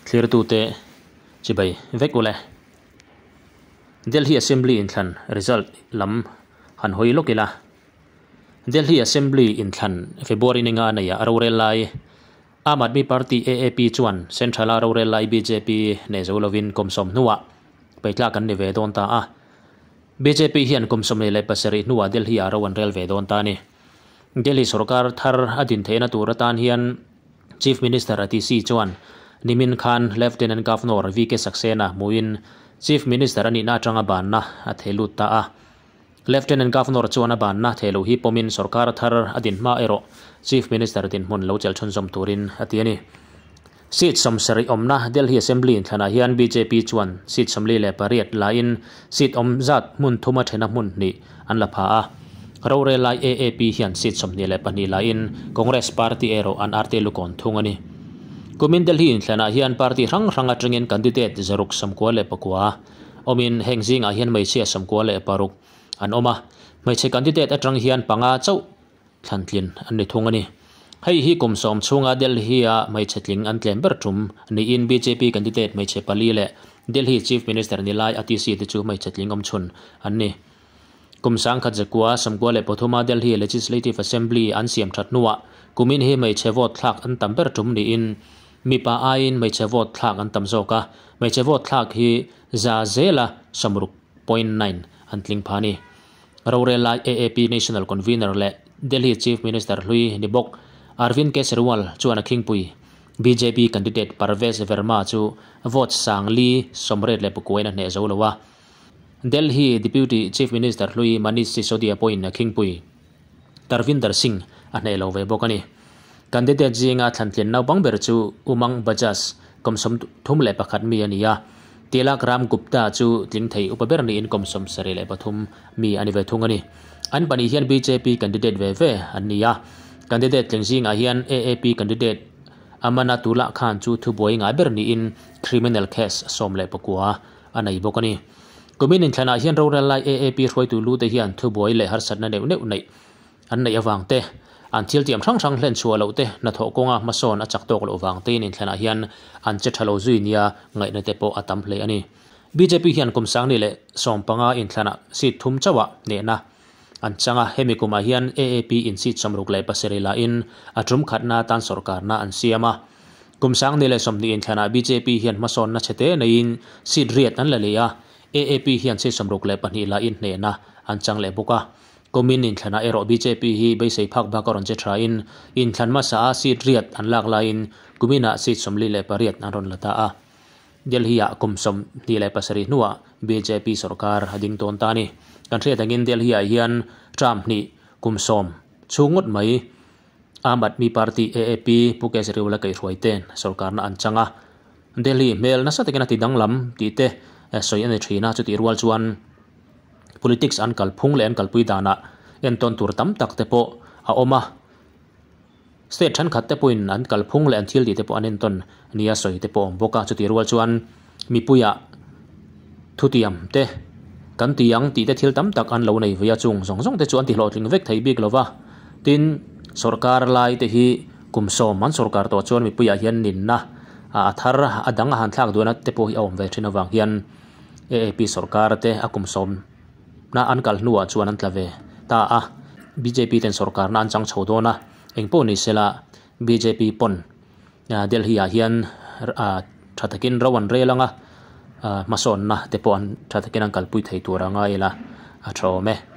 Thlirtute chibai vek ule. Delhi Assembly inthlan result lam han hawi lawk ila. Delhi Assembly inthlan February ni nga neia rorel lai Aam Aadmi Party AAP chuan Central a rorel lai bjp nei zo lovin kum sawm hnuah peitlak an ni ve dawn ta a. Bjp hian kum 27 hnuah Delhi ah ro an rel ve dawn ta a ni. Delhi sorkar thar a din theihna tur atan hian Chief Minister Atishi chuan nimin khan Lieutenant Governor VK Saxena hmuhin Chief Minister a nihna atanga banna a thei lut ta a. Lieutenant Governor chuan a banna thei lo hi pawmin sorkar thar a din hma erawh Chief Minister dinhmun lo chelh chhunzawm turin a ti a ni. Seat 70 awmna Delhi Assembly inthlanah hian bjp chuan seat 48 lain seat awm zat hmun thuma thena hmun hnih an la pha a. Rorel lai AAP hian seat 22 lain Congress party erawh an arte lukawn thung a ni. Kumin Delhi inthlanah hian party hrang hrang atangin candidate 699 awmin heng zingah hian hmeichhia 96 an awm a. Hmeichhe candidate atang hian panga chauh thlantlin an ni thung a ni. Hei hi kum 10 chhunga Delhi a hmeichhe tling an tlem ber tum niin bjp candidate hmeichhe pali leh Delhi Chief Minister ni lai Atishi te chu hmeichhe tling awm chhun an ni. Kum 1993 Delhi Legislative Assembly an siam that hnuah kumin hi hmeichhe vote thlak an tam ber tum niin mipa aiin hmeichhe vote thlak an tam zawk a. Hmeichhe vote thlak hi za zela 60.9 an tling pha ni. Rorel lai AAP National Convener leh Delhi Chief Minister hlui ni bawk Arvind Kejriwal chuan a khingpui BJP candidate Parvesh Verma chu vote 4,089 in a hneh zo lo a. Delhi Deputy Chief Minister hlui Manish Sisodia pawhin a khingpui Tarvinder Singh a hneh lo ve bawk a ni. Candidate zinga thlantlin naupang ber chu Umang Bajaj kum 31 mi a ni a. Tilak Ram Gupta chu tling thei upa ber niin kum 73 mi a ni ve thung a ni. An pahnih hian BJP candidate ve ve an ni a. Candidate tling zingah hian AAP candidate Amanatullah Khan chu thubuai ngai ber niin criminal case 19 a nei bawk a ni. Kumin inthlanah hian rorel lai AAP hruaitu lu te hian thubuai leh harsatna neuh neuh neih an neih awang te, an thil tiam hrang hrang hlen chhuah loh te, hnathawh kawnga hmasawn a chak tawk loh vang tein inthlanah hian an che tha lo zui nia ngaihna te pawh a tam hle a ni. BJP hian kum 2015 inthlanah seat 3 chauhah hnehna an chang a, hemi kumah hian AAP in seat 67 lain a tum khatna tan sorkarna an siam a. Kum 2020 inthlanah BJP hian hmasawnna chhete neiin seat 8 an la leh a, AAP hian seat 62 lain hnehna an chang leh bawk a. Kumin inthlanah erawh BJP hi beisei phak bak a rawn che thain inthlan hmasa a seat 8 an lak laiin kuminah seat 48 an rawn la ta a. Delhi ah kum 27 hnuah BJP sorkar a ding tawn ta a ni. Kan hriat angin Delhi ah hian term hnih kum 10 chhung ngawt mai Aam Aadmi Party AAP Pu Kejriwal a kaihhruai ten sorkarna an chang a. Delhi hmel nasa takin a ti danglam tih te sawi a ni thin a, chutih rual chuan politics an kalphung leh an kalpui danah entawn tur tam tak te pawh a awm a. State thenkhat te pawhin an kalphung leh an thil tih te pawh an entawn nia sawi te pawh a awm bawk a, chutih rual chuan mipuiah thutiam te kan ti ang tih te thil tam tak an lo nei ve a, chung zawng zawng te chu an ti hlawhtling vek thei bik lova. Tin, sorkar lai te hi kum 10 an sorkar tawh chuan mipuiah hian ninna a thar a dang a han thlak duhna te pawh hi a awm ve thin avang hian AAP sorkar te a kum 10 na an kal hnuah chuan an tla ve ta a. BJP ten sorkarna an chang chho dawn a, engpawh ni sela BJP pawn Delhi ah hian tha takin ro an rel anga, hmasawnna te pawh an tha takin an kalpui thei tur anga ila a tha awm e.